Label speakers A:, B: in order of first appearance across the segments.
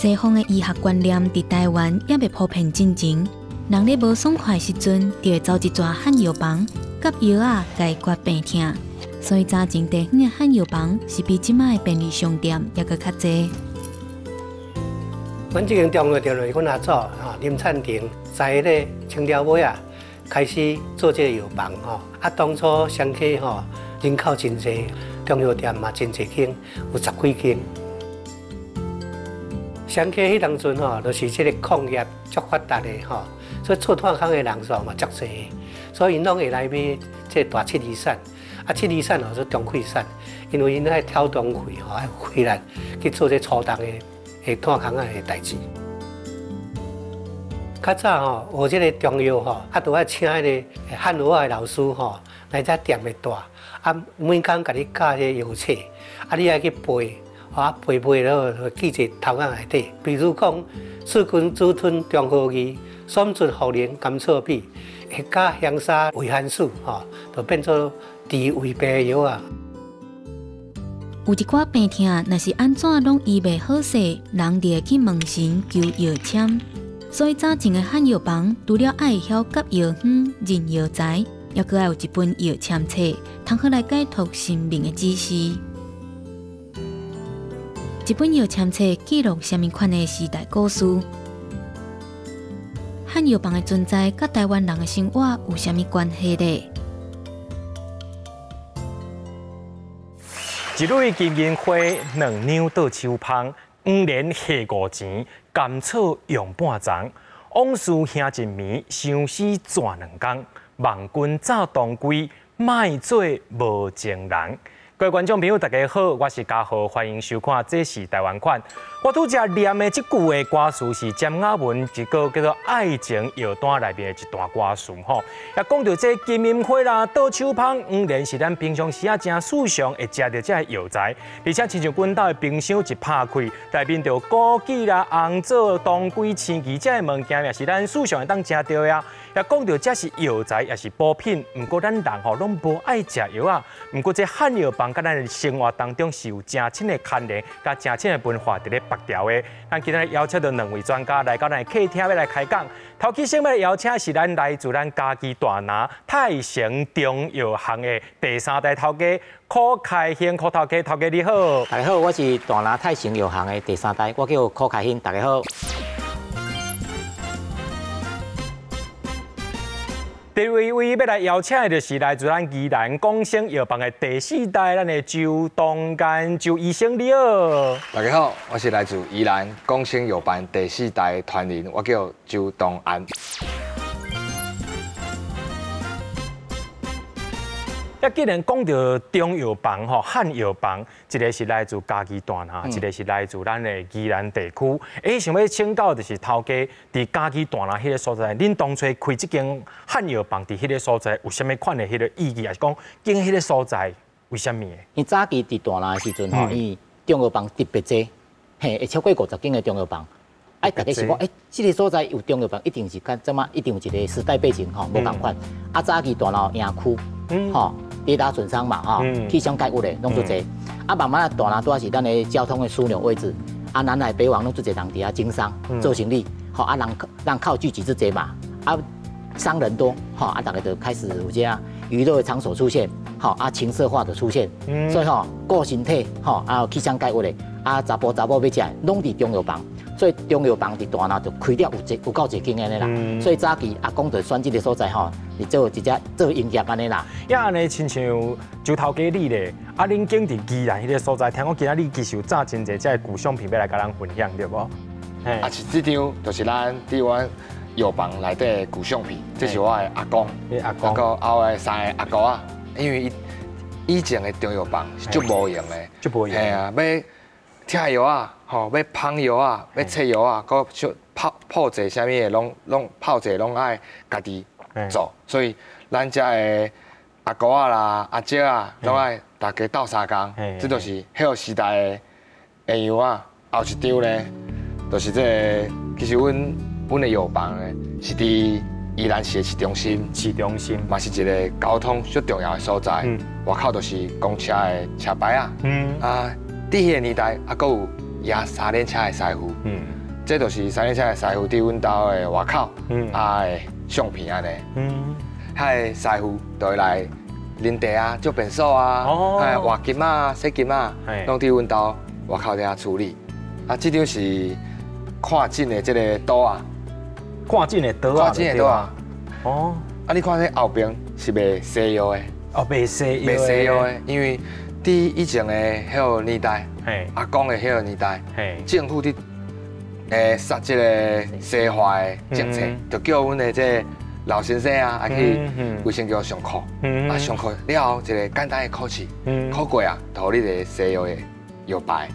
A: 西方的醫學觀念佇台灣猶未普遍進前，人咧無爽快時陣，就會走一逝漢藥房，佮藥仔解決病痛。所以早前地方的漢藥房是比這擺的便利商店猶閣較濟。
B: 阮這間中藥店就是阮阿祖吼林燦廷在彼个清朝尾仔開始做這個藥房吼。啊，當初雙溪吼人口真濟，中藥店嘛真濟間，有十幾間。雙溪彼當陣吼，就是這個礦業足發達的吼，所以出炭礦的人數嘛足濟，所以𪜶攏會來買這個大七厘散。啊，七厘散吼做當歸散，因為𪜶愛挑當歸吼，愛費力去做這粗重的的炭礦仔的代誌。較早吼學這個中藥吼，啊，都愛請彼個漢藥仔的老師吼來遮店的蹛，啊，每工共你教這個藥冊，啊，你愛去背。啊，背背了記佇頭殼內底。比如講，四君子吞中和義，爽出茯苓甘草比，會加香砂胃寒暑，吼，就變做治胃病的藥啊。
A: 有一寡病痛，若是按怎攏醫袂好勢，人就會去問神求藥籤。所以早前的漢藥房，除了愛會曉夾藥方、認藥材，猶閣愛有一本藥籤冊，通好來解讀神明的指示。一本藥籤冊記錄啥物款的時代故事？漢藥房的存在，佮台灣人的生活有啥物關係咧？
C: 一蕊金銀花，兩兩倒手芳，黃連下五錢，甘草用半欉。往事兄一暝，相思轉兩工。望君早當歸，莫做無情人。各位觀眾朋友，大家好，我是嘉豪，歡迎收看《這是台灣款》。我拄才念的這句的歌詞是詹雅雯一個叫做《愛情藥單》內面的一段歌詞吼。也講著這金銀花啦、倒手芳，黃連是咱平常時啊誠時常會食著這个藥材，而且親像阮兜的冰箱一拍開，內面就枸杞啦、紅棗、當歸、青杞這个物件，也是咱時常會當食著的啊。也講著這是藥材，也是補品，毋過咱人吼攏無愛食藥啊。毋過這漢藥房佮咱的生活當中是有誠深的牽連，佮誠深的文化佇咧縛牢的。咱今日邀請著兩位專家來到咱的客廳欲來開講。頭起先欲來邀請的是咱來自咱嘉義大拿泰成中藥行的第三代頭家柯開興柯頭家，頭家你好。
D: 大家好，我是大拿泰成藥行的第三代，我叫柯開興，大家好。
C: 第二位欲來邀請的就是來自咱宜蘭廣生藥房的第四代，咱的周東干周醫生，你好。
E: 大家好，我是來自宜蘭廣生藥房第四代傳人，我叫周東安。
C: 啊，既然講著中藥房吼、漢藥房，一個是來自嘉義大拿，一個是來自咱的宜蘭地區。欸，想欲請教就是頭家佇嘉義大拿彼个所在，恁當初開這間漢藥房佇彼个所在有啥物款的彼个意義，抑是講揀彼个所在為啥物的？𪜶
D: 早期佇大拿的時陣吼，伊中藥房特別濟，嘿，會超過50間的中藥房。哎，大家想講，欸，這个所在有中藥房，一定是較怎麼，一定有一個時代背景吼，無仝款。啊，早期大拿營區，吼，跌打損傷嘛，吼，去傷蓋骨的攏足濟。啊，慢慢啊，大拿拄仔是咱的交通的樞紐位置，啊，南來北往攏足濟人佇遐經商做生意，吼，啊，人人口聚集足濟嘛，啊，商人多，吼，啊，大家就開始有這娛樂的場所出現，吼，啊，情色化的出現，所以吼，顧身體，吼，啊，去傷蓋骨的，啊，查埔查某欲食的，攏佇中藥房。所以中藥房佇大拿就開了有濟有夠濟間按呢啦，所以早期阿公就選這个所在吼，來做一隻做營業按呢啦。
C: 呀，按呢親像周頭家你咧，啊，恁揀佇宜蘭彼個所在，聽講今仔日其實有炸真濟這个舊相片欲來共咱分享，對無？
E: 啊，是這張就是咱佇阮藥房內底的舊相片，這是我的阿公，
C: 阿公，
E: 還有我的三个阿姑仔，因為以前的中藥房是足無閒的，
C: 足無閒，
E: 嘿啊，欲拆藥仔，吼，欲捧藥仔，欲切藥仔，閣泡泡製啥物的，攏攏泡製攏愛家己做，所以咱遮的阿姑仔啦、阿姐仔，攏愛大家鬥相共，這就是彼个時代的的樣仔。後一張咧，就是這个，其實阮阮的藥房咧是佇宜蘭市的市中心，
C: 市中心
E: 嘛是一个交通足重要的所在，外口就是公車的車牌仔。啊，佇彼个年代，猶閣有壓三輪車的師傅。這就是三日車的師傅佇阮兜的外口，啊的相片按呢。彼个師傅就會來啉茶啊，借便所啊，換金仔、洗金仔，攏佇阮兜外口遐處理。啊，這張是看診的這个桌仔，
C: 看診的桌仔，
E: 看診的桌仔。哦，啊，你看這後爿是賣西藥的，
C: 哦，賣西藥，
E: 賣西藥的，因為佇以前的彼个年代，阿公的彼个年代，政府佇殺這个西化的政策，就叫阮的這个老先生啊，啊去衛生局上課，啊上課了後一个簡單的考試，考過啊，就予你一个西藥的藥牌。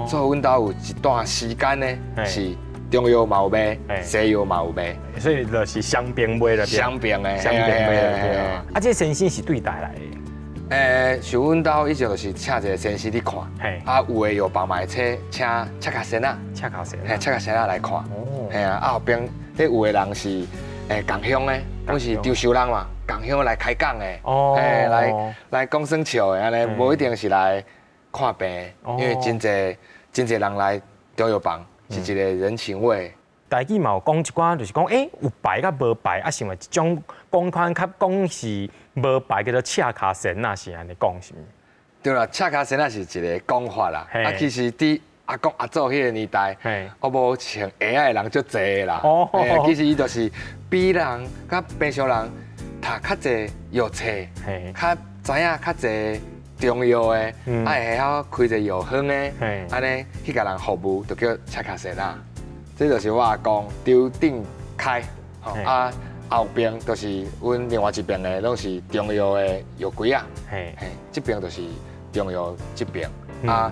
E: 所以阮兜有一段時間呢，是中藥嘛有賣，西藥嘛有賣，
C: 所以就是雙邊賣了。
E: 雙邊的，
C: 雙邊賣了。啊，這先生是對佗來的？
E: 是阮兜以前就是請一個先生佇看，啊有的藥房嘛會請請赤跤仙仔，
C: 赤跤仙，
E: 嘿，赤跤仙仔來看。嘿啊，啊後爿這有的人是仝鄉的，阮是潮州人嘛，仝鄉來開講的，嘿，來講耍笑的按呢，無一定是來看病，因為真濟真濟人來中藥房是一個人情味。
C: 台語嘛有講一寡，就是講，有牌佮無牌，啊，是毋是一種講款較講是無牌叫做赤跤仙仔，是按呢講是毋？
E: 對啦，赤跤仙仔是一个講法啦。啊，其實佇阿公阿祖彼个年代，我無穿鞋仔的人足濟的啦。其實伊就是比人佮平常人讀較濟藥冊，較知影較濟中藥的，啊會曉開一个藥方的，按呢去共人服務，就叫赤跤仙仔。這就是我阿公張定開，啊後爿就是阮另外一邊的，攏是中藥的藥櫃仔。嘿，這邊就是中藥這邊。啊，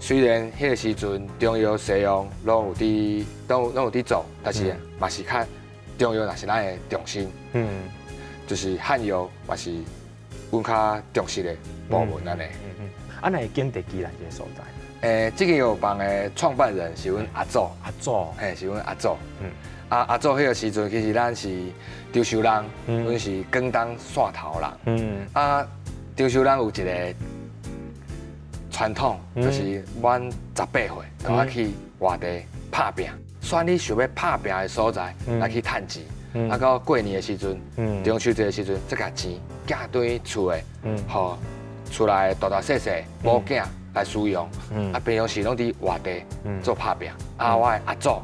E: 雖然彼个時陣中藥西藥攏有佇，攏有佇做，但是嘛是較中藥，若是咱的重心。就是漢藥嘛是阮較重視的部門按呢。
C: 啊，那會揀佇宜蘭這个所在？
E: 這个藥房的創辦人是阮阿祖，
C: 阿祖，
E: 嘿，是阮阿祖。啊，阿祖彼个時陣，其實咱是潮州人，阮是廣東汕頭人。啊，潮州人有一个傳統，就是滿18歲就愛去外地拍拚，選你想欲拍拚的所在來去趁錢。啊，到過年的時陣，中秋節的時陣，才共錢寄轉去厝的，予厝內大大細細某囝來使用。啊，平常時攏佇外地做拍拚。啊，我的阿祖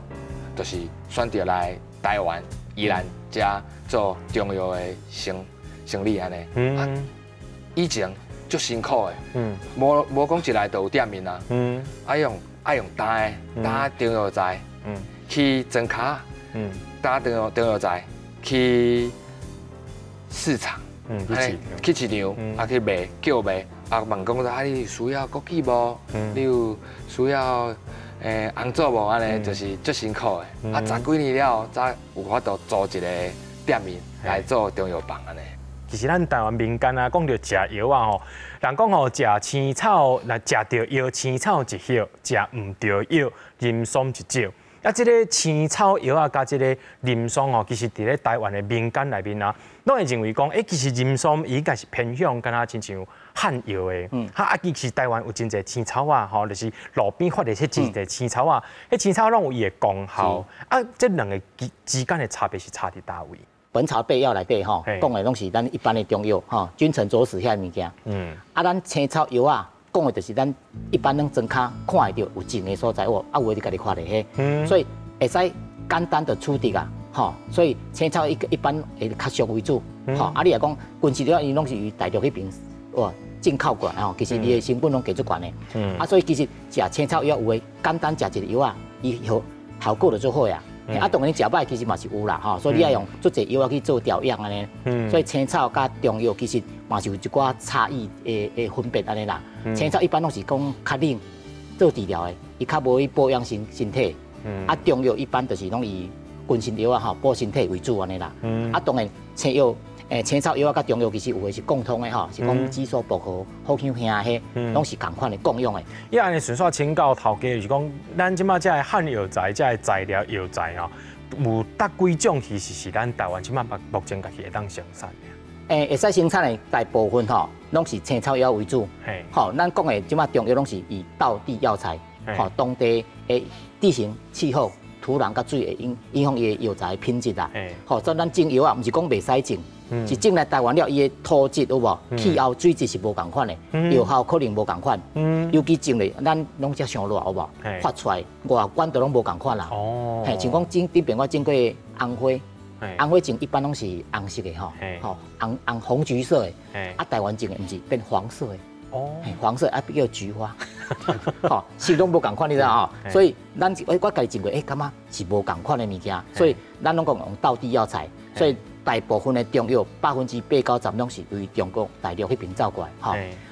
E: 就是選擇來台灣宜蘭遮做中藥的生理按呢。啊，以前足辛苦的，無講一來就有店面啊，愛用擔的擔中藥材，去莊跤，擔中藥材去市場，去市場，啊去賣，叫賣，啊問講啊你需要枸杞無？你有需要紅棗無？按呢就是足辛苦的。啊，十幾年了後，才有法度租一個店面來做中藥房按呢。
C: 其實咱台灣民間啊，講著食藥啊吼，人講吼食青草，若食著藥，青草一葉；食毋著藥，人參一招。啊，這个青草藥仔佮這个人參吼，其實佇咧台灣的民間內面啊，攏會認為講，其實人參伊應該是偏向敢若親像漢藥的。哈啊，其實台灣有真濟青草仔，吼，就是路邊發的彼真濟青草仔，彼青草攏有伊的功效。啊，這兩个之間的差別是差佇佗位？
D: 本草備藥內底吼，講的攏是咱一般的中藥吼，君臣佐使遐物件。啊，咱青草藥仔講的就是咱一般攏莊跤看會著有種的所在，哦，啊有的你家己看咧彼，所以會使簡單的處置啊，吼，所以青草一般會較俗為主，吼，啊你若講軍事了，伊攏是由大陸彼邊哇進口過來吼，其實伊的成本攏加足懸的，啊，所以其實食青草藥有的簡單食一個藥仔，伊效果就足好啊。啊，當然食歹其實嘛是有啦，吼，所以你愛用足濟藥仔去做調養按呢。所以青草佮中藥其實嘛是有一寡差異的分別按呢啦。青草一般攏是講較冷做治療的，伊較無去保養身體。啊，中藥一般就是攏以軍心藥仔吼補身體為主按呢啦。啊，當然青藥、青草藥仔佮中藥其實有的是共通的吼，是講紫蘇薄荷、好香兄彼，攏是仝款的共用的。
C: 伊按呢順紲請教頭家，就是講，咱這馬這个漢藥材、這个材料藥材吼，有佗幾種其實是咱台灣這馬目前家己會當生產的？
D: 會使生產的大部分吼，攏是青草藥為主。吼，咱講的這馬中藥攏是以道地藥材。吼，當地的地形、氣候、土壤佮水會影響伊的藥材品質啦。吼，所以咱種藥啊，毋是講袂使種，是種來台灣了，伊的土質有無？氣候、水質是無仝款的，藥效可能無仝款。尤其種咧，咱攏遮上熱有無？發出來外觀都攏無仝款啦。嘿，像講種頂邊我種過紅花，紅花種一般攏是紅色的吼，吼紅紅紅橘色的，啊台灣種的毋是變黃色的。哦，黃色啊，叫菊花，吼，色攏無仝款，你知影吼？所以咱我家己種過，欸，感覺是無仝款的物件，所以咱攏講用道地藥材，所以大部分的中藥80%-90%攏是對中國大陸彼邊走過來，吼。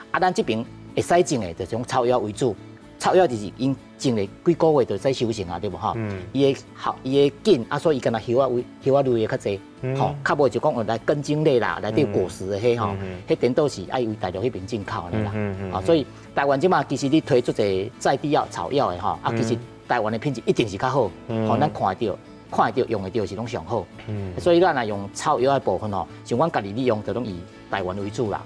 D: 啊，咱這邊會使種的，就是用草藥為主，草藥就是𪜶種了幾個月就使收成啊，對無吼？伊的效，伊的緊啊，所以伊敢若葉仔葉仔類的較濟，吼，較無就講來根莖類啦，內底果實的彼吼，彼顛倒是愛為大陸彼邊進口的啦，吼，所以台灣這馬其實你推出一個在地藥草藥的吼，啊，其實台灣的品質一定是較好，吼，咱看得到、看得到、用得到是攏上好，所以咱若用草藥的部分吼，像阮家己利用就攏以台灣為主啦。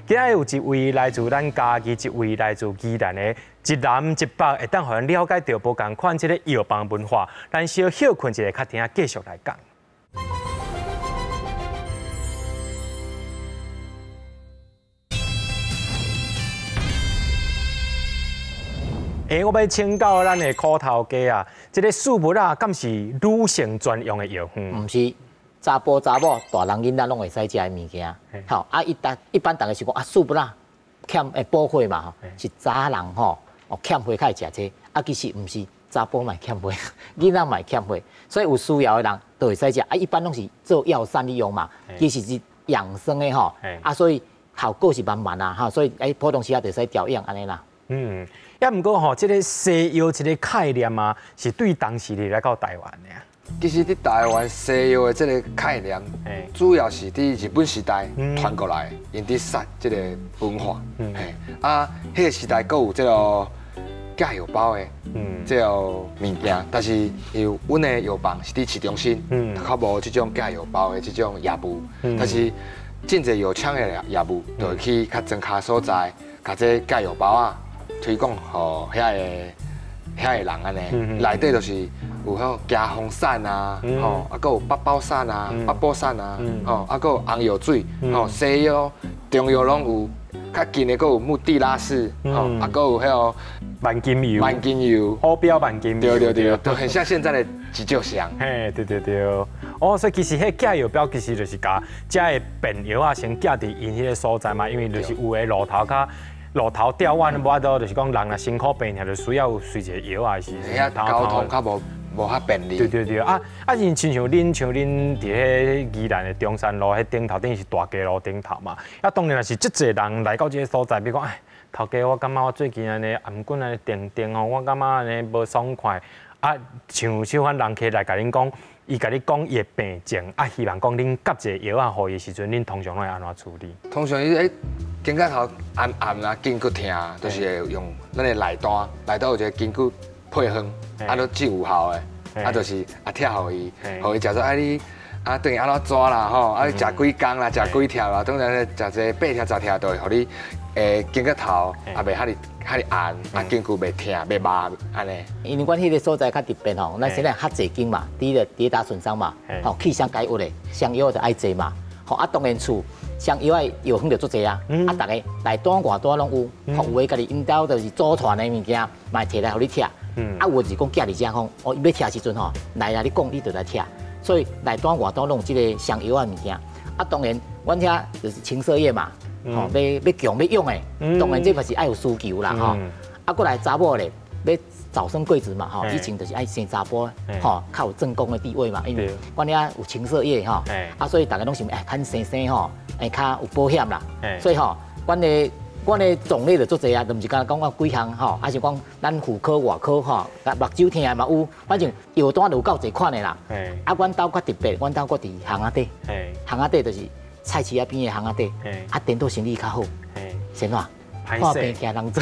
C: 今日有一位來自咱嘉義，一位來自宜蘭的，一南一北，會當予咱了解著無仝款這个藥房文化。咱小歇睏一下，較聽繼續來講。欸，我欲請教咱的苦頭家啊，這个四物仔敢是女性專用的藥方？
D: 毋是。查埔查某、大人囡仔攏會使食的物件，吼啊！一般逐家想講啊，四物仔欠會補血嘛，吼是查人吼哦欠血較會食這，啊其實毋是查埔嘛會欠血，囡仔嘛會欠血，所以有需要的人都會使食。啊，一般攏是做藥膳利用嘛，其實是養生的吼，啊所以效果是滿滿啊，哈，所以欸普通時啊就會使調養按呢啦。
C: 嗯，抑毋過吼，這个西藥這个概念啊，是對當時來到台灣的。
E: 其實佇台灣西藥的這个概念，主要是佇日本時代傳過來，𪜶佇殺這个文化。嘿，啊，彼个時代閣有這个寄藥包的這个物件，但是因為阮的藥房是佇市中心，較無這種寄藥包的這種業務。但是真濟藥廠的業務，就會去較莊跤所在，共這寄藥包啊推廣予遐个人按呢，內底就是有彼個驚風散啊，吼，啊，閣有八寶散啊、八寶散啊，吼，啊，閣有紅藥水，吼，西藥、中藥攏有。較近的閣有木地拉斯，吼，啊，閣有彼個
C: 萬金油、
E: 萬金油、
C: 好標萬金油，
E: 對對對，都很像現在的急救箱。
C: 嘿，對對對，哦，所以其實彼寄藥包其實就是共遮的便藥啊，先寄佇𪜶彼个所在嘛，因為就是有的路頭較。路頭吊彎，無法度，就是講人若辛苦病痛，就需要有隨一個藥啊，是。
E: 遐交通較無較便利。
C: 對對對，啊啊，因親像恁像恁佇彼宜蘭的中山路彼頂頭，等於是大家路頂頭嘛。啊，當然若是足濟人來到這个所在，比如講，哎，頭家，我感覺我最近按呢頷頸按呢定定吼，我感覺按呢無爽快。啊，像小款人客來共恁講，伊共你講伊的病症，啊，希望講恁夾一個藥仔予伊的時陣，恁通常攏會按怎處理？
E: 通常伊咧肩胛頭按按啊，筋骨疼，就是會用咱的內丹，內丹有一個筋骨配方，啊，都真有效的，啊，就是啊，拆予伊，予伊食做啊你啊，轉去按怎抓啦吼，啊，你食幾工啦，食幾帖啦，當然食這8帖10帖就會予你肩胛頭也袂遐爾遐爾按，啊，筋骨袂疼袂麻按呢。
D: 因為阮彼个所在較特別吼，咱現在較濟間嘛，第一個跌打損傷嘛，吼，去傷解鬱的，傷藥就愛濟嘛，吼啊，當然厝傷藥的藥方就足濟啊，啊，逐个內單外單攏有，吼，有的家己𪜶兜就是組團的物件，嘛會提來予你拆，啊，有的就是講寄佇遮講，哦，伊欲拆時陣吼，來啦，你講你就來拆，所以內單外單攏有這个傷藥的物件，啊，當然，阮遮就是青色葉嘛。吼，欲強欲勇的，當然這嘛是愛有需求啦，吼。啊，過來查某咧，欲早生貴子嘛，吼，以前就是愛生查埔，吼，較有正宮的地位嘛，因為阮遐有情色業，吼，啊，所以逐家攏想，哎，較生生吼，會較有保險啦。所以吼，阮的種類就足濟啊，就毋是干焦講啊幾項吼，還是講咱婦科、外科吼，目睭疼的嘛有，反正藥單就有夠濟款的啦。啊，阮兜較特別，阮兜閣佇巷仔底，巷仔底就是。菜市仔邊的巷仔底，啊，顛倒生意較好，是怎？看病驚人知，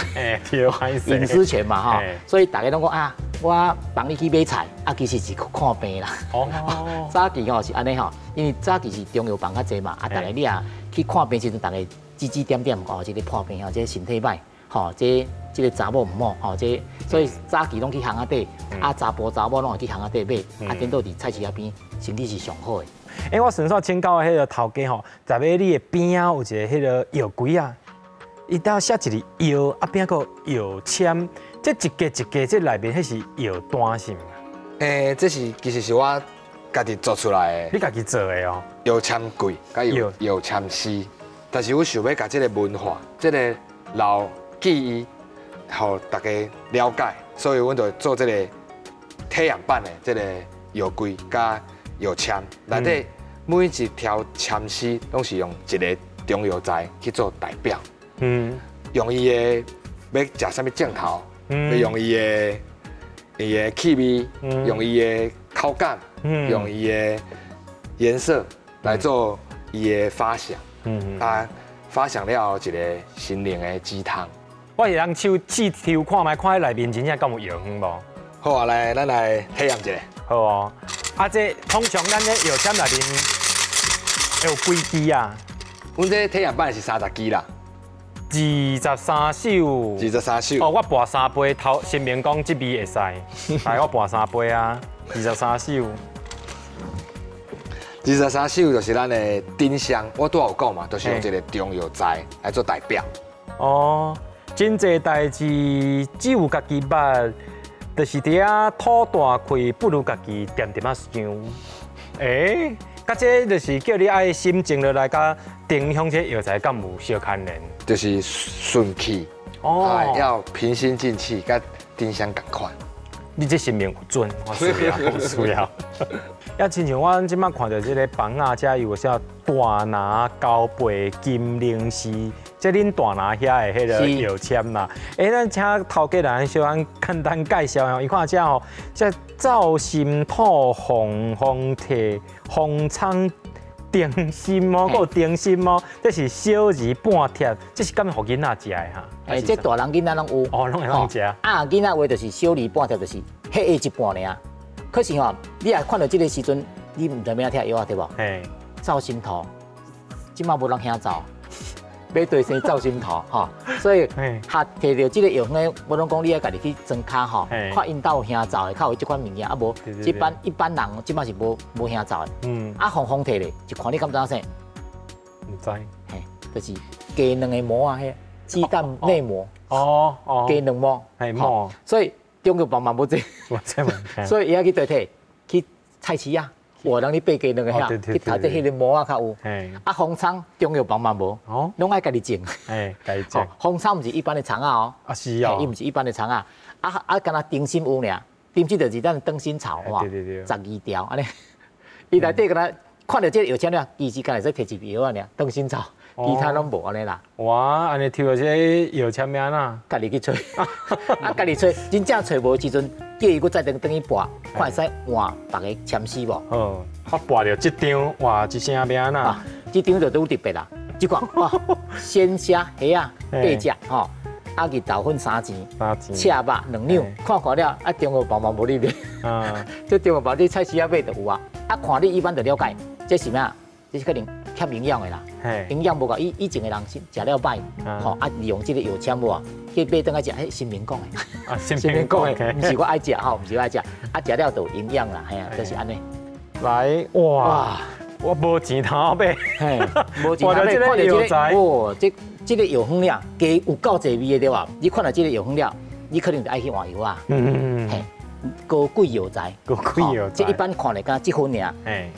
D: 隱私權嘛吼，所以逐家攏講啊，我幫你去買菜，啊，其實是去看病啦。哦，早期吼是按呢吼，因為早期是中藥房較濟嘛，啊，逐家你若去看病時陣，逐家指指點點，哦，這个破病吼，這个身體歹，吼，這個查某毋好，吼，這所以早期攏去巷仔底，啊，查埔查某攏會去巷仔底買，啊，顛倒佇菜市仔邊，生意是上好的。
C: 欸，我順紲請教彼個頭家吼，在咧你的邊仔有一個彼個藥櫃啊，伊搭寫一個藥，啊邊個藥籤，這一格一格，這內面彼是藥單是毋？
E: 欸，這是其實是我家己做出來的。
C: 你家己做的哦？
E: 藥籤櫃佮藥籤詩，但是我想欲共這个文化、這个老技藝，予大家了解，所以阮就做這个體驗版的這个藥櫃佮藥籤，內底每一條籤詩攏是用一个中藥材去做代表，用伊的欲食啥物症頭，欲用伊的氣味，用伊的口感，用伊的顏色來做伊的發想，啊，發想了後一个心靈的雞湯。
C: 我會當手試抽看覓，看彼內面真正敢有藥方無？
E: 好啊，來，咱來體驗一下。
C: 好哦。啊，這通常咱這藥籤內面會有幾支啊？
E: 阮這體驗版是30支啦。
C: 23首。
E: 23首。
C: 哦，我跋三杯，頭神明講這味會使，來，我跋三杯啊，23首。
E: 23首就是咱的丁香，我拄仔有講嘛，就是用這个中藥材來做代表。
C: 哦，真濟代誌只有家己捌，就是佇遐吐大氣，不如家己恬恬仔想。欸，佮這就是叫你愛心靜落來，佮丁香這藥材敢有相牽連？
E: 就是順氣，哦，要平心靜氣，佮丁香仝款。
C: 你這神明有準，我需要，我需要。啊，親像我這擺看著這个房仔，遮有啥大拿高背金靈絲，這恁大拿遐的彼个藥籤啦。欸，咱請頭家來小可簡單介紹下，伊看這吼，這灶心土紅風鐵風倉燈心哦，閣有燈心哦，這是小兒半貼，這是敢予囡仔食的哈？
D: 欸，這大人囡仔攏有。
C: 哦，攏會當食。
D: 啊，囡仔話就是小兒半貼，就是彼的一半爾。可是吼，你若看著這个時陣，你毋知欲按怎拆藥仔對無？
C: 嘿。
D: 灶心土，這擺無人興灶，欲對生灶心土吼，所以哈提著這个藥方，我攏講你愛家己去莊跤吼，看𪜶兜有興灶的，較有這款物件，啊無，一般人這擺是無興灶的。啊，風風提咧，一看你敢知影啥？
C: 毋知。
D: 嘿，就是雞卵的膜啊，彼雞蛋內膜。
C: 哦哦。
D: 雞卵膜。
C: 嘿膜。
D: 所以中藥房嘛無這，
C: 無這物件。
D: 所以伊愛去佗提去菜市仔，有人咧買雞卵的遐，去頭這彼个膜仔較有。啊，風倉中藥房嘛無，攏愛家己種。
C: 嘿，家己種。
D: 風倉毋是一般的蔥仔哦。
C: 啊是哦。
D: 伊毋是一般的蔥仔，啊啊，敢若燈心有爾，燈心就是咱燈心草哇，12條按呢。伊內底敢若看著這个藥籤了，其實敢若會使提一味藥仔爾，燈心草，其他攏無按呢啦。
C: 哇，按呢抽著這个藥籤欲按怎？
D: 家己去揣，啊，家己揣，真正揣無的時陣，叫伊閣再轉轉去跋，看會使換別个籤詩無？
C: 好，我跋著這張，哇，一聲欲按怎？
D: 這張就拄特別啦，這款哇，鮮蝦蝦仔八隻吼，啊，日頭粉3錢，赤肉2兩，看看了，啊，中藥房嘛無咧賣，這中藥房你菜市仔買就有啊，啊，看你一般就了解，這是啥？這是可能欠營養的啦，營養無夠，以前的人是食了歹，吼啊，利用這个藥籤無啊，去買轉來食，彼神明講的，
C: 啊，神明講的，
D: 毋是我愛食吼，毋是我愛食，啊，食了就有營養啦，嘿啊，就是按呢。
C: 來，哇，我無錢通買，
D: 無錢通買，看著這个，哇，這个藥方了，加有夠濟味的對吧？你看著這个藥方了，你可能就愛去換藥啊。嘿，高貴藥材，
C: 高貴藥材，
D: 這一般看來敢這份爾，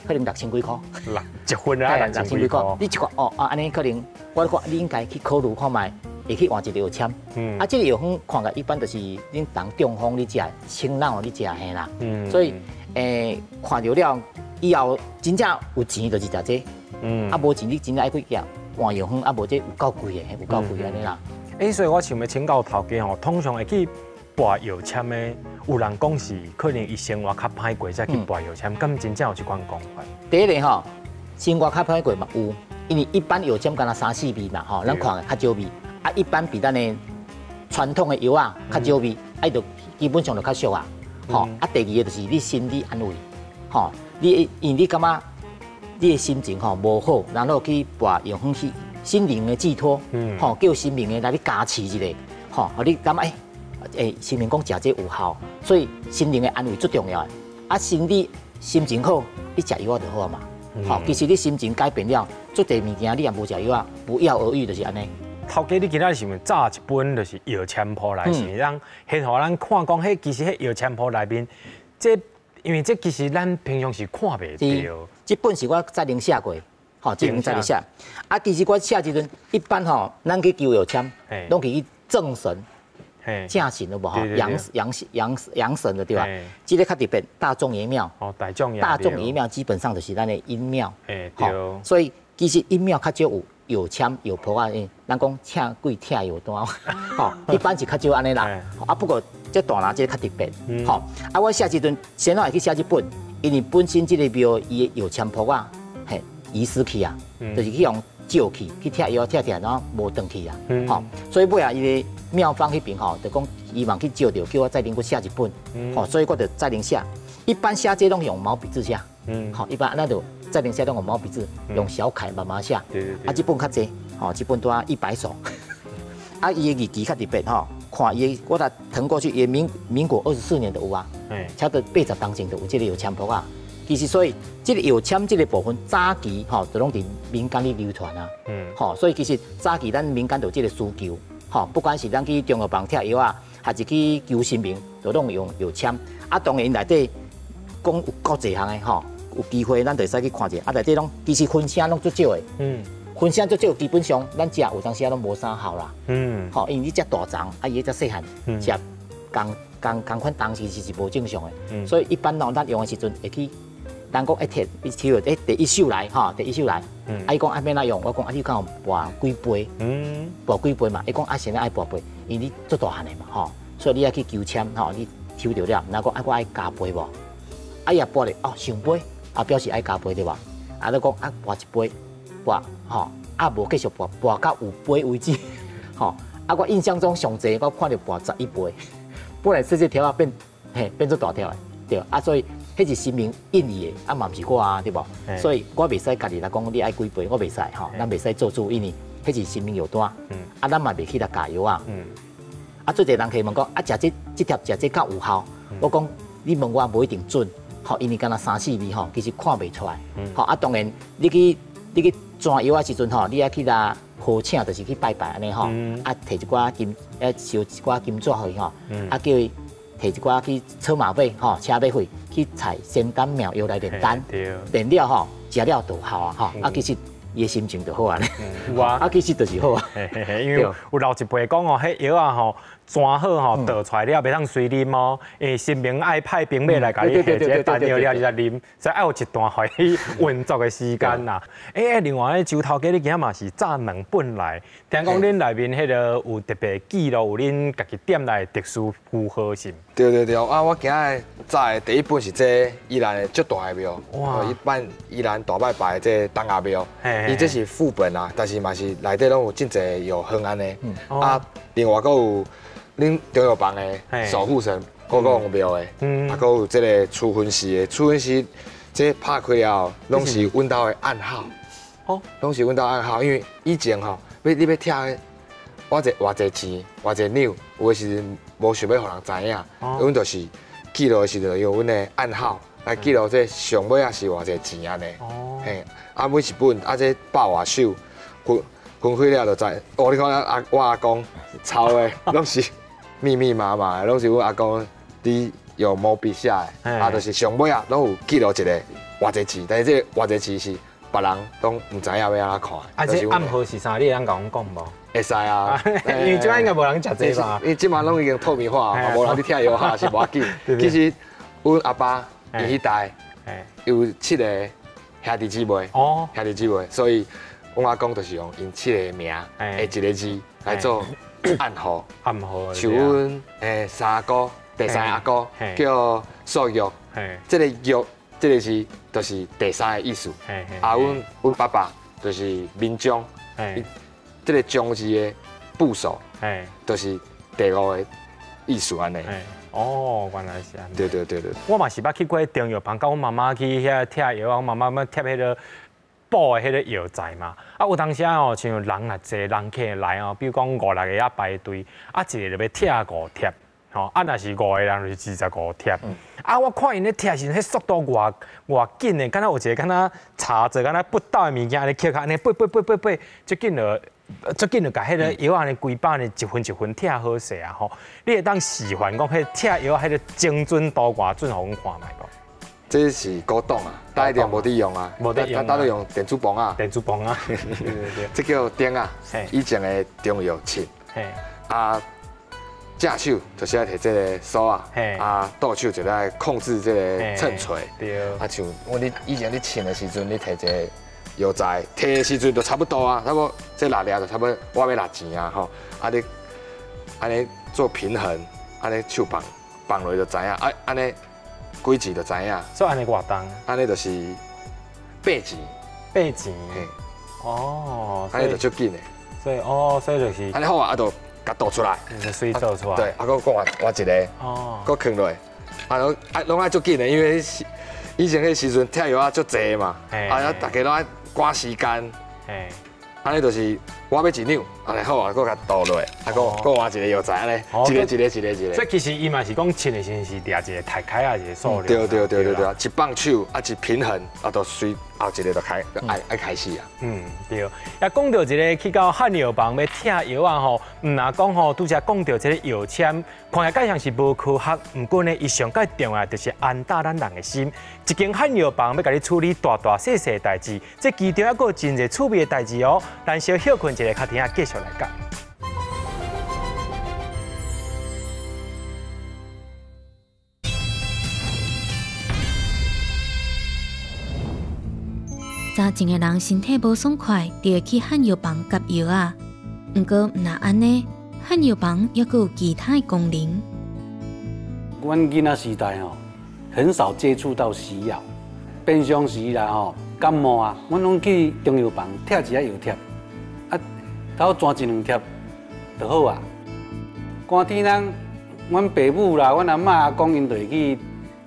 D: 可能6000幾箍。
C: 六一份啊，6000幾箍。
D: 你一看哦，啊，按呢可能，我看你應該去考慮看覓，會去換一個藥籤。啊，這个藥方看來一般就是恁人中風你食，清腦你食嘿啦。所以，看著了以後，真正有錢就是食這。啊，無錢你真正愛去寄換藥方，啊，無這有夠貴的，有夠貴按呢啦。
C: 欸，所以我想欲請教頭家吼，通常會去跋藥籤的，有人講是可能伊生活較歹過才去跋藥籤，敢真正有這款講法？
D: 第一个吼，生活較歹過嘛有，因為一般藥籤敢若3、4味嘛吼，咱看的較少味，啊，一般比咱的傳統的藥仔較少味，啊，伊就基本上就較俗啊，吼，啊，第二个就是你心理安慰，吼，你因為你感覺你的心情吼無好，然後去跋藥方去心靈的寄託，吼，叫神明的來你加持一下，吼，予你感覺神明講食這有效，所以心靈的安慰最重要的。啊，心理心情好，你食藥仔就好啊嘛。吼，其實你心情改變了，足濟物件你也無食藥仔，不藥而愈就是按呢。
C: 頭家，你今仔是毋是紮一本就是藥籤簿來，是讓先予咱看講，彼其實彼藥籤簿內面，這因為這其實咱平常時看袂著。
D: 這本是我早前寫過，吼，這本早前寫。啊，其實我寫這陣，一般吼，咱去求藥籤，攏去正神、正神有無吼？陽陽陽陽神的對吧？這个較特別，大眾爺廟。
C: 哦，大眾爺。
D: 大眾爺廟基本上就是咱的陰廟。
C: 對。
D: 所以其實陰廟較少有藥籤、藥簿啊，咱講請鬼拆藥單，吼，一般是較少按呢啦。啊，不過這大拿這个較特別，吼。啊，我寫這陣先怎會去寫這本？因為本身這个廟伊的藥籤簿啊，嘿，遺失去啊，就是去予借去去拆藥拆拆，然後無轉去啊，吼。所以尾仔伊个廟方彼邊吼，就講希望去借著，叫我再另閣寫一本，吼，所以我就再另寫。一般寫這攏用毛筆字寫，吼，一般咱就再另寫攏用毛筆字，用小楷慢慢寫。啊，這本較濟，吼，這本拄仔100首。啊，伊的日期較特別吼，看伊，我來騰過去，伊民國24年就有啊，差不多80冬前就有這个藥籤簿啊。其實所以這个藥籤這个部分早期吼，就攏佇民間咧流傳啊。吼，所以其實早期咱民間就有這个需求，吼，不管是咱去中藥房拆藥啊，還是去求神明，都攏用藥籤。啊，當然內底講有夠濟項的吼，有機會咱就會使去看者。啊，內底攏其實分聲攏足少的。分聲足少，基本上咱食有當時仔攏無啥效啦。吼，因為你食大欉，啊伊彼只細漢食仝仝仝款當時是無正常的。所以一般喏，咱用的時陣會去，人講一貼，一抽欸第一首來吼，第一首來。啊，伊講啊欲按怎用，我講啊你敢有跋幾杯？跋幾杯嘛？伊講啊啥物愛跋杯？因為你足大漢的嘛吼，所以你愛去求籤吼，你抽著了，然後講啊我愛加杯無？啊伊也跋咧，哦上杯，啊表示愛加杯對無？啊你講啊跋一杯，跋吼，啊無繼續跋，跋到有杯為止，吼。啊我印象中上濟我看著跋11杯，本來細細條仔變嘿變做大條的，對。啊所以彼是神明應伊的，啊嘛毋是我啊，對無？所以我袂使家己來講你愛幾杯，我袂使吼，咱袂使做主，因為彼是神明藥單，啊咱嘛袂去來教藥啊。啊，最濟人去問講，啊，食這這帖食這敢有效？我講你問我無一定準，吼，因為敢若三四字吼，其實看袂出來。吼，啊，當然你去轉藥仔時陣吼，你愛去來和請，就是去拜拜按呢吼，啊，提一寡金，燒一寡金紙予伊吼，啊，叫伊提一寡去車馬費吼，車馬費去採仙丹妙藥來煉丹，煉了吼，食了就有效啊，吼，啊，其實伊的心情就好啊，
C: 有啊，
D: 啊，其實就是好啊，
C: 因為有老一輩講哦，彼藥仔吼，煎好吼，倒出來了袂當隨啉哦，因為神明愛派兵馬來共你下一个丹藥了，你才啉，所以愛有一段予伊運作的時間啦。欸，另外咧，周頭家你今仔嘛是紮兩本來，聽講恁內面彼个有特別記錄，有恁家己店內特殊符號是毋？
E: 對對對，啊，我今仔紮的第一本是這宜蘭的足大的廟，哇，一般宜蘭大拜拜的這東亞廟，伊這是副本啊，但是嘛是內底攏有真濟藥方按呢。啊，另外閣有恁中藥房的守護神，閣王廟的，啊，閣有這个處分寺的，處分寺這拍開了，攏是阮兜的暗號，哦，攏是阮兜暗號，因為以前吼，欲你欲拆，偌濟偌濟錢，偌濟兩，有的時陣無想欲予人知影，阮就是記錄的時陣用阮的暗號來記錄這上尾仔是偌濟錢按呢，嘿，啊每一本啊這百外首分分開了就知，哦，你看阿我阿公抄的攏是密密麻麻的，攏是阮阿公佇用毛筆寫的，啊，就是上尾仔攏有記錄一个偌濟錢，但是這个偌濟錢是別人攏毋知影欲按怎看。
C: 啊，這暗號是啥？你會當共阮講無？
E: 會使啊，
C: 因為這擺應該無人食這吧？
E: 因為這擺攏已經透明化，無人佇拆藥盒是無要緊。其實阮阿爸伊彼代有七个兄弟姊妹，兄弟姊妹，所以阮阿公就是用𪜶七个名的一个字來做暗號。
C: 暗號。
E: 像阮三阿哥，第三个阿哥叫素玉，這个玉這个字就是第三个意思。啊，阮爸爸就是民忠，這个忠字的部首，就是第五个意思按呢。
C: 哦，原來是按呢。
E: 對對對對。
C: 我嘛是捌去過中藥房，佮阮媽媽去遐拆藥，阮媽媽欲貼彼个补的彼个药材嘛。啊，有当时啊吼，像人若济人客来哦，比如讲五六个仔排队，啊，一个就欲拆五帖，吼，啊，若是五个人就是25帖。啊，我看𪜶咧拆时阵，彼速度偌偌紧的，敢若有一个敢若柴做，敢若不倒的物件按呢抾按呢掰掰掰掰掰，足紧就。足紧就共彼个药按呢规包呢一份一份拆好势啊吼！你会当示范讲，彼拆药彼个精准度偌准，予阮看觅无？
E: 这是古董啊，大一点无伫用啊，
C: 无伫用，
E: 咱都用电子磅啊，
C: 电子磅啊，对对对，
E: 这叫钉啊，以前的中药秤，啊，正手就是爱提这个梳啊，啊，倒手就爱控制这个秤锤，啊，像阮你以前你称的时阵，你提一个药材，提的时阵就差不多啊，差不多这六粒就差不多，我欲六钱啊吼，啊你按呢做平衡，按呢手放放落就知影，啊按呢几钱就知影。
C: 所以按呢偌重？
E: 按呢就是八钱。
C: 八钱。哦，
E: 按呢就足紧的。
C: 所以哦，所以就是。
E: 按呢好啊，啊就共倒出来。
C: 就随倒出来。
E: 对，啊，阁换换一个，哦，阁囥落，啊拢啊拢爱足紧的，因为以前彼时阵拆药仔足济嘛，啊，大家拢爱赶时间，按呢就是我欲一两，按呢好啊，阁共倒落，啊，阁阁换一个药材按呢，一个一个一个一个。
C: 所以其实伊嘛是讲称的时阵是掠一个抬开啊，一个数量。
E: 对对对对对，一放手啊，一平衡啊，就随后一个就开爱爱开始啊。
C: 嗯，对。啊，讲到一个去到汉药房欲拆药啊吼，毋若讲吼，拄才讲到这个药签，看起来盖像是无科学，毋过呢，伊上盖重要就是安搭咱人的心。一间汉药房欲共你处理大大细细的代志，这其中犹阁有真济趣味的代志哦。咱小歇睏一下，较停仔继续来讲。
A: 早前的人身体无爽快，就会去汉药房夹药仔。毋过，毋若按呢，汉药房犹阁有其他的功能。
F: 阮囡仔时代吼，很少接触到西药。平常时啦吼，感冒啊，阮拢去中药房拆一下药贴，啊，头转一两贴就好啊。寒天人，阮爸母啦，阮阿嬷阿公𪜶就会去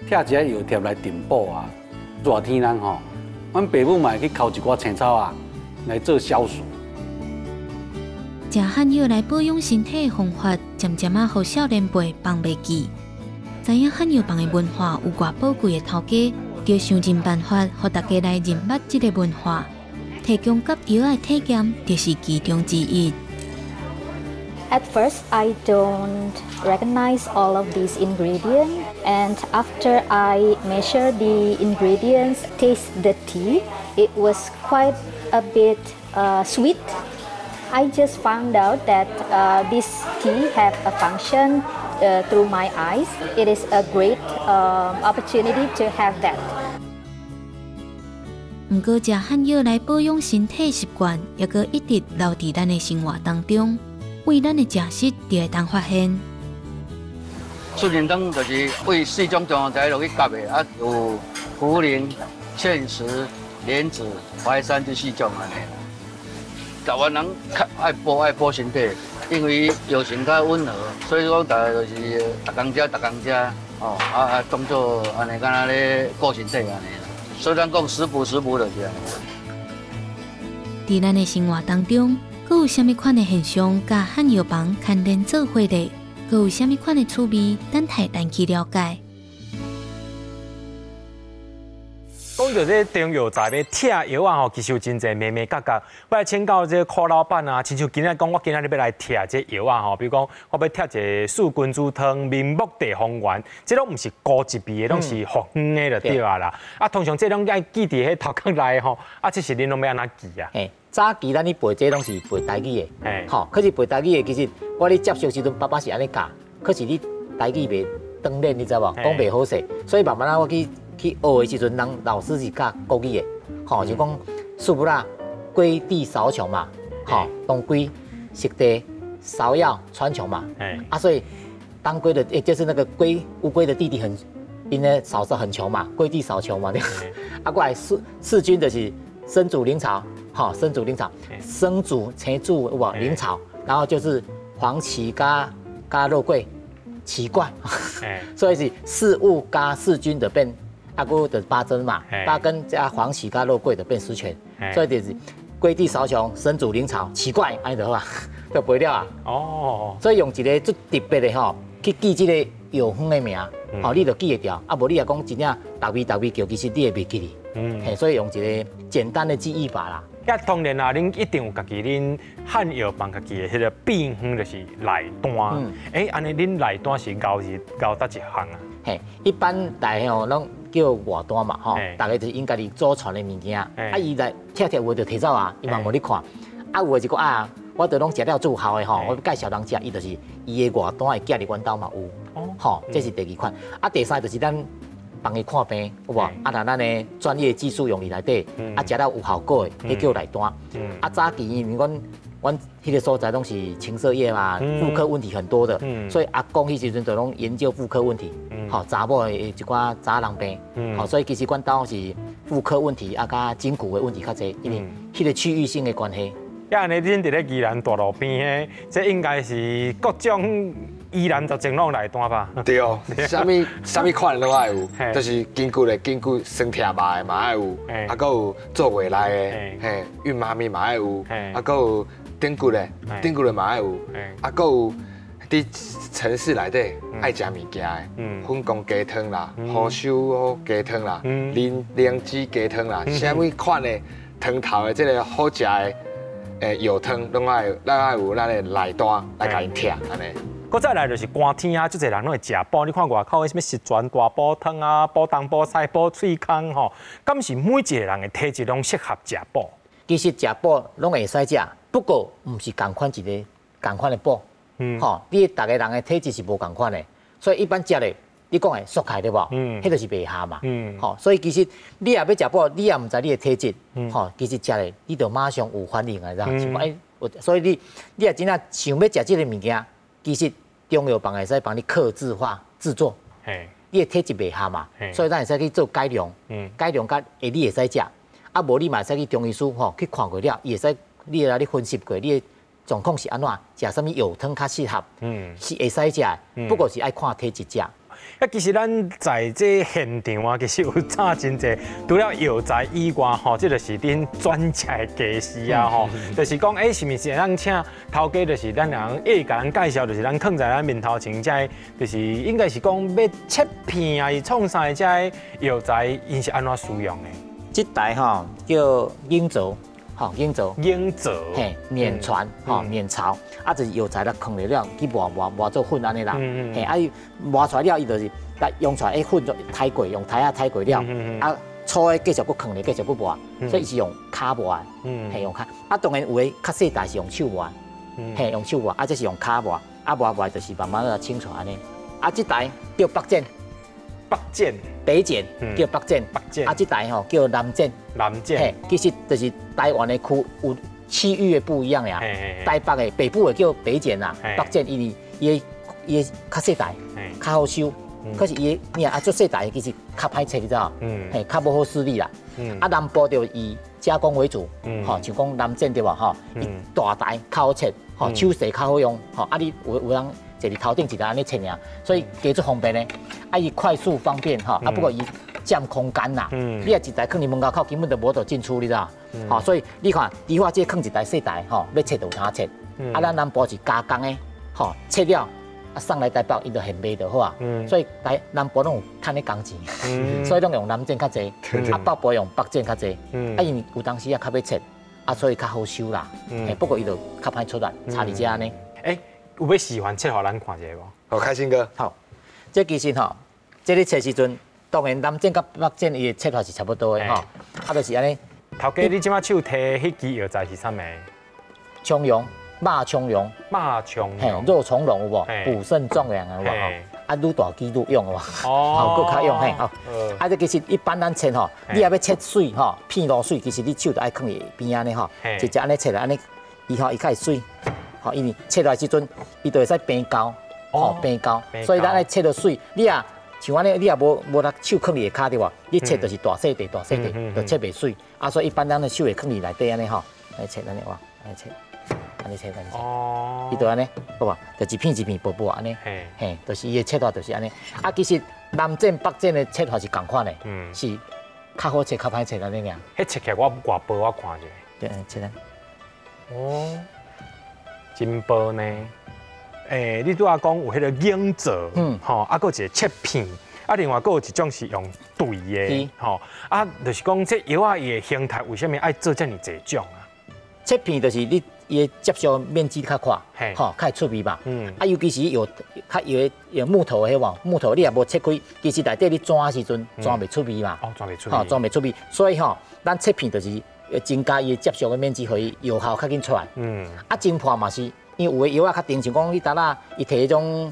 F: 拆一下药贴来炖补啊。热天人吼，阮爸母嘛会去抠一寡青草啊，来做消暑。
A: 食汉药来保养身体的方法，渐渐仔予少年辈放袂记。知影汉药房的文化有偌宝贵的头家，就想尽办法，予大家来认捌这个文化，提供夹药的体验，就是其中之一。
G: At first, I don't recognize all of these ingredients, and after I measure the ingredients, taste the tea, it was quite a bit sweet. I just found out that this tea have a function through my eyes. It is a great opportunity to have that.
A: 毋过，食汉药来保养身体习惯，犹阁一直留伫咱的生活当中。为咱的食食就会当发现。
H: 顺仁汤就是为四种中药材落去夹的，啊，有茯苓、芡实、莲子、淮山这四种按呢。台湾人较爱补爱补身体，因为药性较温和，所以讲大家就是逐工食逐工食，哦，啊啊，当做按呢敢若咧顾身体按呢。所以咱讲食补食补就是按呢。
A: 伫咱的生活当中，阁有啥物款的现象佮汉药房牵连做伙的？阁有啥物款的趣味，等待咱去了解。
C: 讲到这中药材欲拆药仔吼，其实有真济眉眉角角。我来请教这个柯老板啊，亲像今仔讲，我今仔日欲来拆这药仔吼，比如讲我欲拆一个四君子汤、明目地黄丸，这拢毋是高级别的，拢是复方的就对啊啦。啊，通常这拢爱记伫彼头壳内吼，啊，这是恁拢欲按怎记啊？
D: 嘿，早期咱咧背这拢是背台语的，吼，可是背台语的，其实我咧接受时阵，爸爸是按呢教，可是你台语袂当练，你知无？讲袂好势，所以慢慢仔我去去学的时阵，人老师是教国语的，吼，就讲四不啦，龟地芍穷嘛，吼，当归、熟地、芍药、川穹嘛，啊，所以当归的，就是那个龟乌龟的弟弟很，因为嫂子很穷嘛，龟弟嫂穷嘛，对。啊，过来四四君就是生主灵草，吼，生主灵草，生主青主有无灵草，然后就是黄芪加加肉桂，奇怪，所以是四物加四君的变。啊，閣就是八珍嘛，八根加黃芪加肉桂就變十全，所以就是歸地芍芎、神主靈草，奇怪，按呢就好啊，就背了啊。
C: 哦，
D: 所以用一個足特別的吼，去記這個藥方的名，吼，你就記會牢。啊，無你若講真正逐味逐味叫，其實你會袂記得。嘿，所以用一個簡單的記憶法啦。
C: 啊，當然啦，恁一定有家己恁漢藥房家己的彼個秘方，就是內丹。欸，按呢恁內丹是熬是熬佗一項啊？
D: 嘿，一般來吼攏叫外丹嘛，吼，逐家就是𪜶家己祖傳的物件。啊，伊來拆拆有的就提走啊，伊嘛無咧看。啊，有的一個啊，我就攏食了奏效的吼，我介紹人食，伊就是伊的外丹會寄佇阮兜嘛有。吼，這是第二款。啊，第三就是咱幫伊看病，有無？啊，若咱的專業技術用佇內底，啊，食了有效果的，彼叫內丹。啊，早期因為阮彼個所在攏是情色業嘛，婦科問題很多的，所以阿公彼時陣就攏研究婦科問題，吼，查某的一寡查人病，吼，所以其實阮兜是婦科問題啊，佮筋骨的問題較濟，因為彼個區域性的關係。
C: 啊，按呢恁佇咧宜蘭大路邊的，這應該是各種疑難雜症攏內丹吧？
E: 對哦，啥物啥物款攏愛有，就是筋骨的筋骨酸痛肉的嘛愛有，啊，閣有坐月來的，嘿，孕媽咪嘛愛有，啊，閣有頂骨的，頂骨的嘛愛有，啊，閣有佇城市內底愛食物件的，粉公雞湯啦，何秀雞湯啦，靈靈芝雞湯啦，啥物款的湯頭的這个好食的。誒，藥湯攏愛，咱愛有咱的內丹來共𪜶拆按呢。
C: 閣再來就是寒天啊，足濟人攏會食補。你看外口的啥物十全大補湯啊，補東補西補喙空吼，敢是每一個人的體質攏適合食補？
D: 其實食補攏會使食，不過毋是仝款一个仝款的補。吼，你逐个人的體質是無仝款的，所以一般食咧，你講的縮開對無？彼就是袂合嘛。吼，所以其實你若欲食補，你也毋知你的體質。吼，其實食咧，你就馬上有反應啊，知影？欸，所以你若真正想欲食這个物件，其實中藥房會使幫你客製化製作。你的體質袂合嘛，所以咱會使去做改良。改良甲會你會使食。啊，無你嘛會使去中醫師吼去看過了，伊會使你來你分析過，你的狀況是按怎，食啥物藥湯較適合。是會使食，不過是愛看體質食。
C: 啊，其實咱在這現場啊，其實有請真濟，除了藥材以外，吼，這就是恁專家的技師啊，吼，就是講，欸，是毋是會當請頭家，就是咱人會共咱介紹，就是咱囥在咱面頭前，這个就是應該是講欲切片啊，是創啥的這个藥材，𪜶是按怎使用的？
D: 這台吼叫鷹軸，吼鷹軸，
C: 鷹軸，
D: 嘿，碾船，吼碾槽，啊，就是藥材咧囥落了，去磨磨磨做粉按呢啦，嘿，啊，伊磨出來了，伊就是來用出來，欸，粉就篩過，用篩仔篩過了，啊，粗的繼續閣囥咧，繼續閣磨，所以伊是用跤磨的，嘿，用跤，啊，當然有的較細台是用手磨，嘿，用手磨，啊，這是用跤磨，啊，磨磨就是慢慢仔清出按呢，啊，這台叫北剪。
C: 北剪，
D: 北剪叫北剪，
C: 北剪
D: 啊，這台吼叫南剪，
C: 南剪，
D: 嘿，其實就是台灣的區有區域的不一樣呀。台北的北部的叫北剪啦，北剪因為伊的較細台，較好收，可是伊的你啊，做細台其實較歹切，你知無？嘿，較無好處理啦。啊，南部就以加工為主，吼，像講南剪對無？吼，伊大台較好切，吼，手勢較好用，吼，啊，你有人坐佇頭頂一個按呢切爾，所以加足方便的。啊，伊快速方便吼，啊不過伊佔空間啦。你若一台囥佇門口，根本就無法度進出，你知無？吼，所以你看，迪化街囥一台細台，吼，欲切就有通切。啊，咱南部是加工的，吼，切了啊送來台北，伊就現賣就好啊。所以台南部攏有趁咧工錢，所以攏用南剪較濟，啊北部用北剪較濟。啊，因為有當時啊較欲切，啊所以較好收啦。不過伊就較歹出來，差佇遮按呢。
C: 欸，有欲示範切予咱看一下無？
E: 好，開心哥。
D: 好，這其實吼，這咧切時陣，當然南剪佮北剪伊的切法是差不多的吼。啊，就是按呢。
C: 頭家，你這擺手提彼支藥材是啥物？
D: 松茸，肉苁蓉。
C: 肉苁蓉。
D: 肉苁蓉有無？補腎壯陽的有無？啊，愈大支愈勇有無？哦，閣較勇嘿。好。啊，這其實一般咱切吼，你若欲切媠吼，片落媠，其實你手就愛囥佇邊按呢吼，直接按呢切來按呢，伊吼伊較會媠。吼，因為切落來時陣，伊就會使平溝，吼平溝，所以咱愛切得媠。你若像按呢，你若無無手囥佇下跤對無？你切就是大細塊大細塊，就切袂媠。啊，所以一般咱的手會囥佇內底按呢吼，來切按呢哇，來切。按呢切，按呢切。哦。伊就按呢，好無？就一片一片薄薄按呢。嘿，就是伊的切法就是按呢。啊，其實南剪北剪的切法是仝款的，是較好切較歹切按呢爾。
C: 彼切起來我偌薄，我看者。
D: 對，切咧。
C: 哦，真薄呢。欸，你拄仔講有彼個硬做，吼，啊，閣有一個切片，啊，另外閣有一種是用對的，吼，啊，就是講這藥仔伊的形態為啥物愛做遮爾濟種啊？
D: 切片就是你伊的接觸面積較闊，吼，較會出味嘛。啊，尤其是用較藥用木頭的彼無，木頭你也無切開，其實內底你轉的時陣轉袂出味嘛。
C: 哦，轉袂出味。
D: 吼，轉袂出味，所以吼，咱切片就是增加伊的接觸的面積，予伊藥效較緊出來。啊，蒸破嘛是。因為有的藥仔較甜，像講你當仔伊提彼種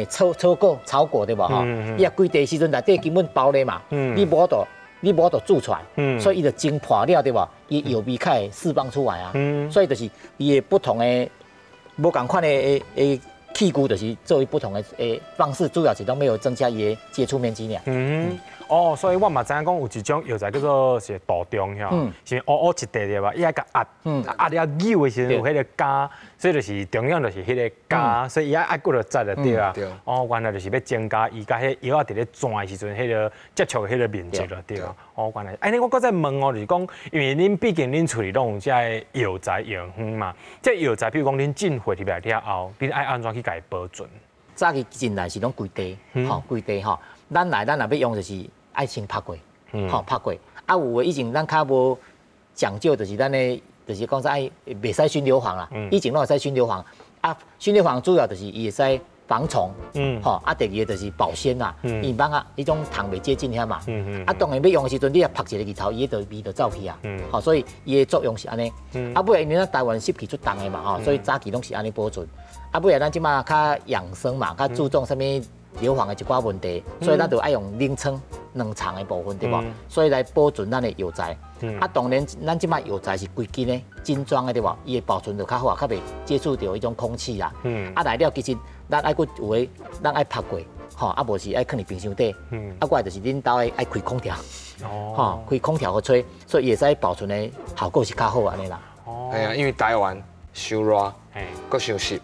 D: 草草果草果對無吼？伊啊規地時陣內底根本包咧嘛，你無法度煮出來，所以伊就蒸破了對無？伊藥味較會釋放出來啊。所以就是伊的不同的無仝款的器具，就是做伊不同的方式，主要是攏欲有增加伊的接觸面積爾。
C: 哦，所以我嘛知影講有一種藥材叫做是杜仲吼，是烏烏一塊對吧？伊愛共壓，壓了扭的時陣有彼個膠，所以就是中央就是彼個膠，所以伊愛壓骨就紮就對啊。哦，原來就是欲增加伊佮彼藥仔佇咧轉的時陣，彼個接觸的彼個面積就對啊。哦，原來，按呢我閣再問哦，就是講，因為恁畢竟恁厝裡攏有這个藥材藥方嘛，這藥材比如講恁進貨入來了後，恁愛按怎去共伊保存？
D: 早期進來是攏規袋，吼規袋吼。咱來咱若欲用就是愛先曝過，吼曝過。啊有的以前咱較無講究，就是咱的，就是講說愛袂使熏硫磺啦。以前攏會使熏硫磺，啊熏硫磺主要就是伊會使防蟲，吼啊第二个就是保鮮啦。因為蠓仔彼種蟲袂接近遐嘛。啊當然欲用的時陣，你若曝一个日頭，伊彼個味就走去啊。吼，所以伊的作用是按呢。啊尾因為咱台灣濕氣足重的嘛，吼，所以早期攏是按呢保存。啊尾仔咱這馬較養生嘛，較注重啥物？硫磺的一寡問題，所以咱就愛用冷倉冷藏的部分，對無？所以來保存咱的藥材。啊，當然咱這馬藥材是規斤的斤裝的，對無？伊的保存就較好啊，較袂接觸著彼種空氣啦。啊，來了其實咱愛閣有的，咱愛曝過，吼，啊無是愛囥佇冰箱底。啊，過來就是恁兜愛愛開空調，吼，開空調予吹，所以伊會使保存的效果是較好按呢啦。
E: 係啊，因為台灣傷熱，閣傷濕，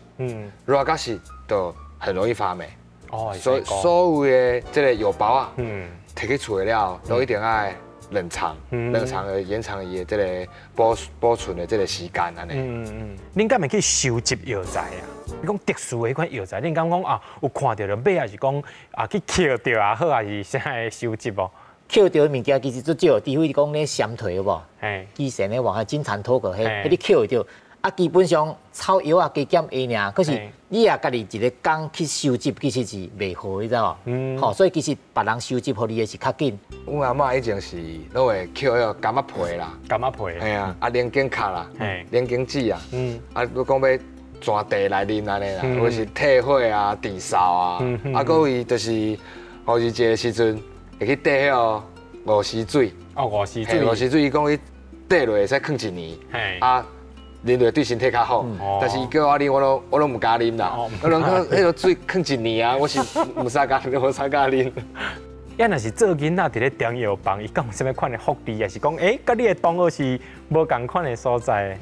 E: 熱佮濕就很容易發霉。哦，所以所有的這個藥包啊，提去厝的了後，都一定愛冷藏，冷藏的延長伊的這個保存的這個時間按呢。
C: 恁敢會去收集藥材啊？你講特殊的彼款藥材，恁敢講啊？有看著就買，還是講啊去抾著也好，還是啥的收集無？
D: 抾著的物件其實足少，除非講咧蟬腿有無？以前咧話金蟬脫殼，彼彼你抾會著。啊，基本上草藥啊，加減下爾，可是你也家己一个工去收集，其實是袂好，你知無？吼，所以其實別人收集予你的是較緊。
E: 阮阿嬤以前是攏會抾彼個柑仔皮啦，
C: 柑仔皮，
E: 嘿啊，啊龍井殼啦，龍井籽啊，啊，你講欲煎茶來啉按呢啦，或是退火啊、治嗽啊，啊，閣有伊就是五二節的時陣會去綴彼個五時水。
C: 哦，五時水。
E: 五時水，伊講伊綴落會使囥一年，啊。啉落對身體較好，但是伊叫我啉，我攏毋敢啉啦。我攏講彼個水囥一年啊，我是毋使敢，無使敢啉。
C: 啊，若是做囡仔佇咧中藥房，伊敢有啥物款的福利，抑是講，欸，佮你的同學是無仝款的所在？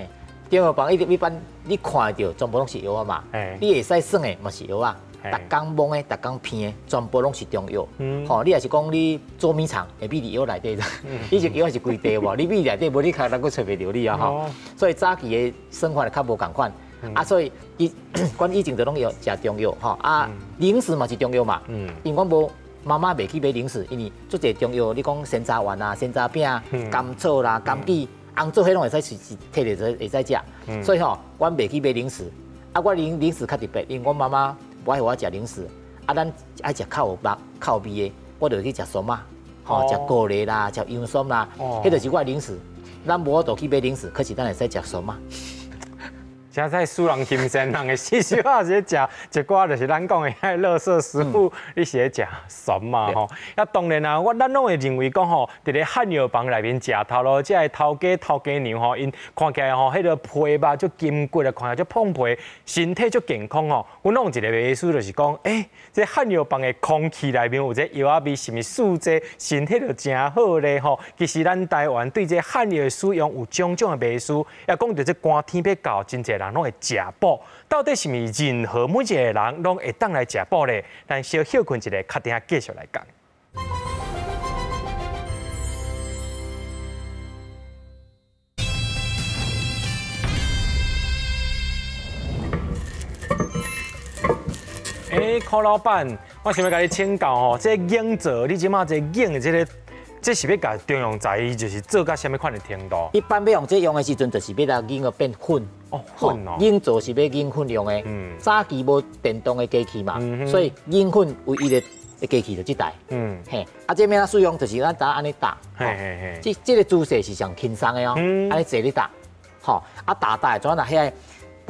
D: 中藥房一般你看著全部攏是藥仔嘛，你會使耍的嘛是藥仔，逐工摸的、逐工鼻的，全部攏是中藥。吼，你若是講你捉迷藏，會秘佇藥內底，以前藥是規袋無，你秘內底無，你較人閣揣袂著你啊吼。所以早期的生活較無仝款，啊，所以伊阮以前就攏用食中藥吼，啊，零食嘛是中藥嘛，因為阮無媽媽袂去買零食，因為足濟中藥，你講山楂丸啊、山楂餅、甘草啦、柑杞、紅棗，彼攏會使隨時提著會使食，所以吼，阮袂去買零食。啊，我零食較特別，因為阮媽媽無愛予我食零食，啊，咱愛食較有肉、較有味的，我就去食蒜仔，吼，食高麗啦，食洋蒜啦，彼就是我的零食。咱無法度去買零食，可是咱會使食蒜仔。
C: 現在使人欣羨，人會細小仔是咧食一寡，就是咱講的彼垃圾食物，你是咧食蒜嘛吼？啊，當然啊，咱攏會認為講吼，佇咧漢藥房內面食頭路，這个頭家頭家娘吼，𪜶看起來吼，彼个皮肉足筋骨啊，看起來足膨皮，身體足健康吼。阮攏有一個迷思，就是講，欸，這漢藥房的空氣內面有這藥仔味，是毋是四季身體就誠好咧吼？其實咱台灣對這漢藥的使用有種種的迷思，也講著這寒天欲到，真濟人。人攏會食補。到底是毋是任何每一個人攏會當來食補咧？咱小歇睏一下，較等下繼續來講。欸，柯老闆，我想欲共你請教吼，這個釀造，你這馬這釀的這個，這是欲共中藥材，就是做到啥物款的程度？
D: 一般欲用這用的時陣，就是欲來釀個變粉。
C: 哦，粉哦。
D: 釀造是欲釀粉用的。早期無電動的機器嘛，所以釀粉唯一的機器就這台。嘿，啊，這欲按怎使用，就是咱知影按呢打。
C: 嘿嘿
D: 嘿。這個姿勢是上輕鬆的哦，按呢坐咧打，吼，啊打打的，怎若遐個。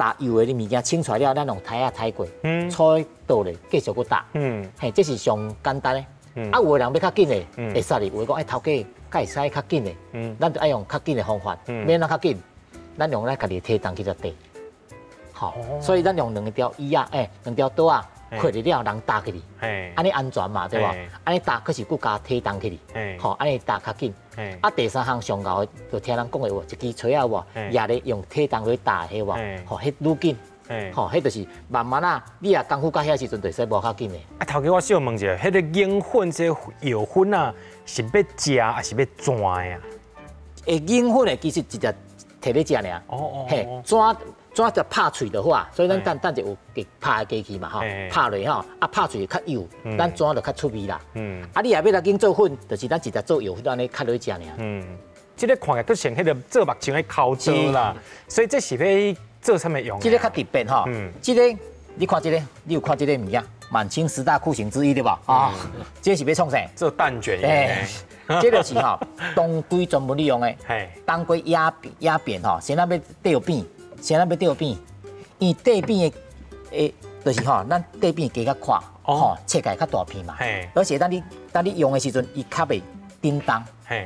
D: 打油的物件清出來了，咱用篩仔篩過，粗倒咧，繼續閣打。嘿，這是上簡單的。啊，有的人欲較緊的，會使哩。有的講，欸，頭家，敢會使較緊的，咱就愛用較緊的方法。欲按怎較緊，咱用咱家己的體重去來綴。吼，所以咱用兩條椅仔，欸，兩條桌仔，開入了，人搭起去，按呢安全嘛，對無？按呢搭，閣是閣加體重起去，吼，按呢搭較緊。啊，第三項上𠢕的，就聽人講的有無？一支錘仔有無？舉咧用體重去打彼無？吼，彼愈緊，吼，彼就是慢慢啊，你若功夫到遐時陣，就會使無較緊的。
C: 啊，頭家我小問一下，彼個鷹粉這藥粉啊，是欲食還是欲煎的啊？
D: 欸，鷹粉的其實直接摕咧食爾。
C: 哦哦。
D: 嘿，煎煎就拍喙就好啊，所以咱等等者有機拍的機器嘛吼，拍落吼，啊拍喙較幼，咱煎就較出味啦。啊，你若欲來緊做粉，就是咱直接做藥粉按呢較落食爾。
C: 這個看起來閣像彼個做目睭的剾刀啦，所以這是欲做啥物用？
D: 這個較特別吼，這個你看這個，你有看這個物件？滿清十大酷刑之一對無？啊，這是欲創啥？
C: 做蛋捲。
D: 這就是吼，當歸專門利用的。當歸壓壓扁吼，先咱欲剁扁。先咱欲剁扁，因為剁扁的，欸，就是吼，咱剁扁加較闊，吼，切開較大片嘛。而且當你用的時陣，伊較袂振動。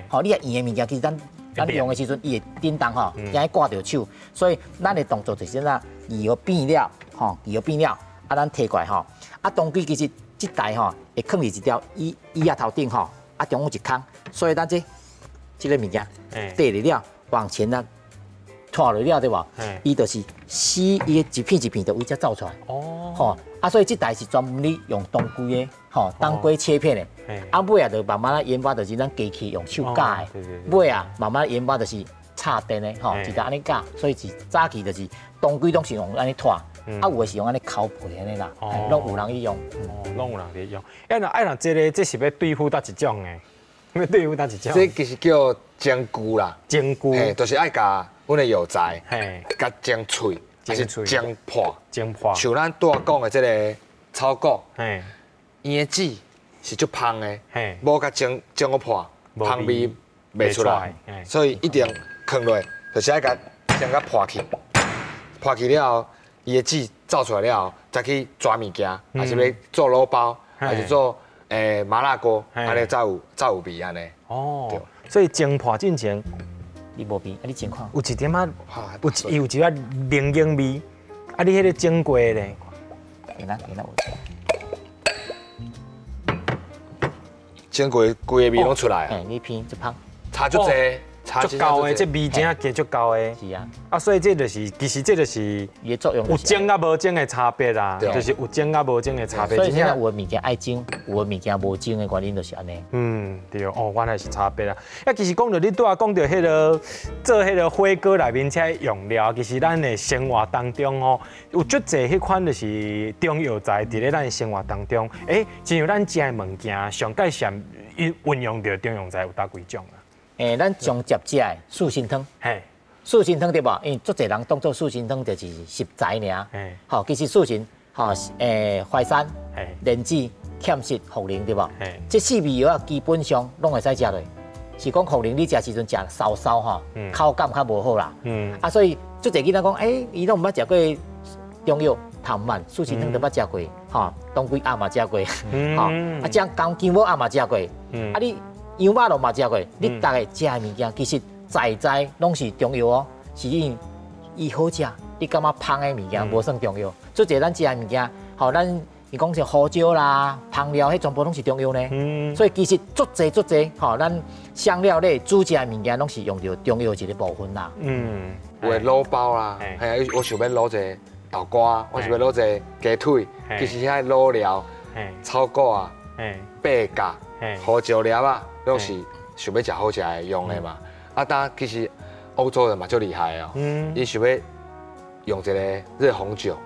D: 吼，你若硬的物件，其實咱用的時陣，伊會振動吼，驚掛著手。所以咱的動作就是按怎，魚變了，吼，魚變了，啊，咱提過來吼，啊，當歸其實這台吼會囥佇一條椅椅仔頭頂吼，啊，中央一空，所以咱這個物件綴入了往前啊。拖落了對無？伊就是死，伊的一片一片就為遮走出來。哦，吼啊，所以這台是專門咧用當歸的，吼當歸切片的。啊，尾啊就慢慢啊研發，就是咱機器用手絞的。尾啊慢慢研發就是插電的，吼，一台按呢絞。所以是早期就是當歸攏是用按呢拖，啊有的是用按呢剾皮按呢啦，攏有人去用。
C: 哦，攏有人佇用。啊若啊若這個這是欲對付佗一種的？欲對付佗一種？
E: 這其實叫蒸菇啦。
C: 蒸菇。
E: 嘿，就是愛共。阮的藥材，共蒸脆，還是蒸破？
C: 蒸破。
E: 像咱拄仔講的這個草果，伊的籽是足芳的，無共蒸蒸個破，芳味袂出來，所以一定囥落，就是愛共蒸甲破去，破去了後，伊的籽走出來了後，再去抓物件，還是欲做滷包，還是做麻辣鍋，按呢才有味按呢。
C: 哦，所以蒸破進前。
D: 你無味，啊你蒸看。
C: 有一點仔，有一寡檸檬味，啊你彼個蒸過咧？
D: 會啦會啦。
E: 蒸過規个味攏出來啊！
D: 你偏這芳。
E: 差足濟。
C: 足夠的，這味真正加足夠的。
D: 是啊。
C: 啊，所以這就是，其實這就是
D: 伊的作用。
C: 有蒸佮無蒸的差別啦，就是有蒸佮無蒸的差別。
D: 所以現在有的物件愛蒸，有的物件無蒸的原因就是按呢。
C: 嗯，對哦，原來是差別啦。啊，其實講到你拄仔講到彼个做彼个火鍋內面這用料，其實咱的生活當中吼，有足濟彼款就是中藥材佇咧咱的生活當中，欸，親像咱食的物件，上蓋上運用著中藥材有佗幾種啊？
D: 欸，咱上捷食的四神湯，四神湯對無？因為足濟人當做四神湯就是食材爾。吼，其實四神，吼，淮山、蓮子、芡實、茯苓對無？這四味藥仔基本上攏會使食落。是講茯苓你食時陣食梢梢吼，口感較無好啦。啊，所以足濟囡仔講，欸，伊攏毋捌食過中藥，頭毋捌，四神湯都捌食過，吼，當歸鴨嘛食過，吼，啊，薑薑母鴨嘛食過，啊你。羊肉爐嘛食過，你逐个食的物件其實在在攏是中藥哦，是因為伊好食，你感覺芳的物件無算中藥。足濟咱食的物件，吼，咱伊講像胡椒啦、香料，彼全部攏是中藥呢。所以其實足濟足濟，吼，咱香料類煮食的物件攏是用著中藥一個部分啦。
C: 嗯，
E: 有的滷包啦，嘿，我想欲滷一个豆干，我想欲滷一个雞腿，其實遐滷料、草果啊、八角、胡椒粒啊，攏是想欲食好食的用的嘛。啊，當其實歐洲人嘛足厲害哦，𪜶想欲用一個熱紅酒，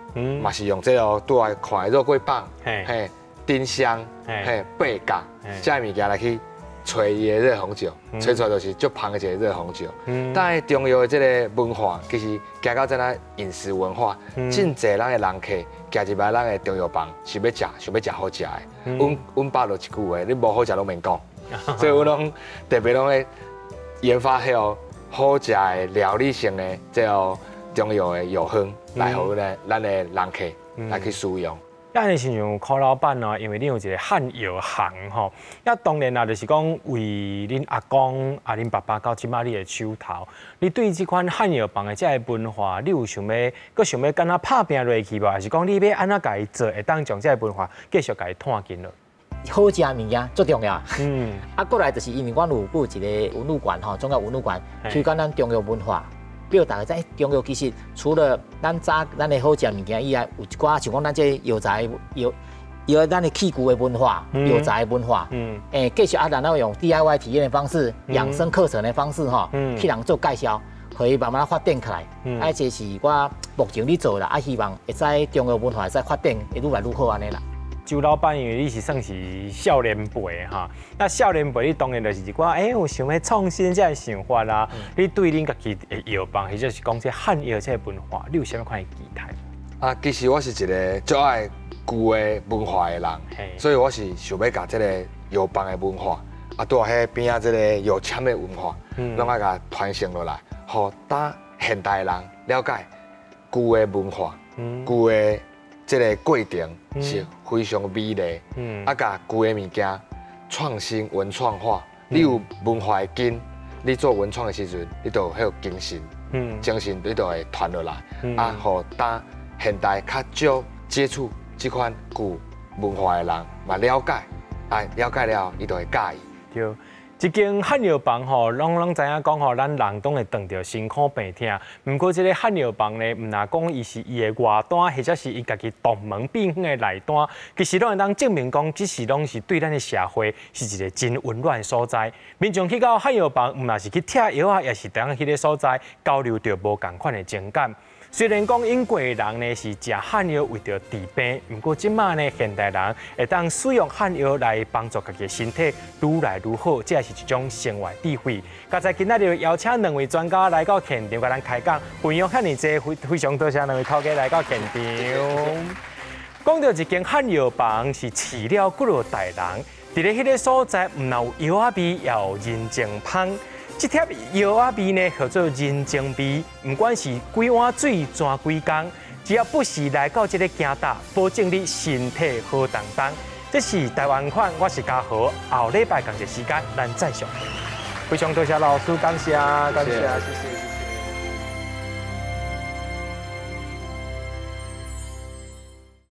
E: 嘛是用這個拄來看的肉桂棒，嘿，丁香，嘿，八角，這物件來去揣伊的熱紅酒，揣出來就是足芳的一個熱紅酒。但是中藥的這個文化，其實行到這那飲食文化，真濟咱的人客行入來咱的中藥房，是欲食，想欲食好食的。阮爸就一句話，你無好食攏免講。所以阮攏特別攏會研發彼個好食的料理性的這個中藥的藥方，來予咱的人客來去使用。
C: 啊，你親像柯老闆哦，因為你有一個漢藥行吼，啊，當然啦，就是講為恁阿公啊、恁爸爸到這擺你的手頭，你對這款漢藥房的這个文化，你有想欲，閣想欲按怎拍拚落去無？還是講你欲按怎共伊做，會當將這个文化繼續共伊湠進落？
D: 好食物件最重要。啊，過來就是因為阮有一個文物館吼，中藥文物館推廣咱中藥文化。表達在中藥其實除了咱早咱的好食物件以外，有一寡像講咱這藥材藥藥咱的器具的文化、藥材的文化，繼續啊，然後用 DIY 體驗的方式、養生課程的方式，吼，去人做介紹，予伊慢慢發展起來。啊，這是我目前咧做啦，啊，希望會使中藥文化會使發展會愈來愈好按呢啦。
C: 周老闆，因為你是算是少年輩哈，那少年輩你當然就是一寡有想欲創新這个想法啦。你對恁家己的藥房，或者是講這漢藥這个文化，你有啥物款的期待？
E: 啊，其實我是一個足愛舊的文化的人，所以我是想欲共這个藥房的文化，啊，拄仔彼邊仔這个藥籤的文化，攏愛共傳承落來，予當現代人了解舊的文化，舊的這个過程是非常美麗，啊，共舊的物件創新文創化。你有文化的根，你做文創的時陣，你就有彼个精神，精神你就會傳落來，啊，予當現代較少接觸這款舊文化的人嘛了解，啊，了解了後，伊就會佮意。
C: 對。這間漢藥房吼，攏知影講吼，咱人總會當著辛苦病痛。毋過這个漢藥房呢，毋若講伊是伊的外單，或者是伊家己獨門秘方的內單，其實攏會當證明講，這是攏是對咱的社會是一個真溫暖的所在。民眾去到漢藥房，毋若是去拆藥啊，也是當彼个所在交流著無仝款的情感。雖然講以前的人呢是食漢藥為著治病，毋過這馬呢現代人會當使用漢藥來幫助家己的身體愈來愈好，這也是一種生活智慧。剛才今仔日邀請兩位專家來到現場，共咱開講，分享遐爾濟，非常多謝兩位頭家來到現場。講到一間漢藥房是飼了幾落代人，佇咧彼个所在，毋若有藥仔味，也有人情芳。這帖藥仔味呢，叫做人情味。毋管是幾碗水，轉幾工，只要不時來到這个行搭，保證你身體好當當。這是台灣款，我是嘉豪。後禮拜仝一時間，咱再相會。非常多謝老師，感謝，感謝，謝謝。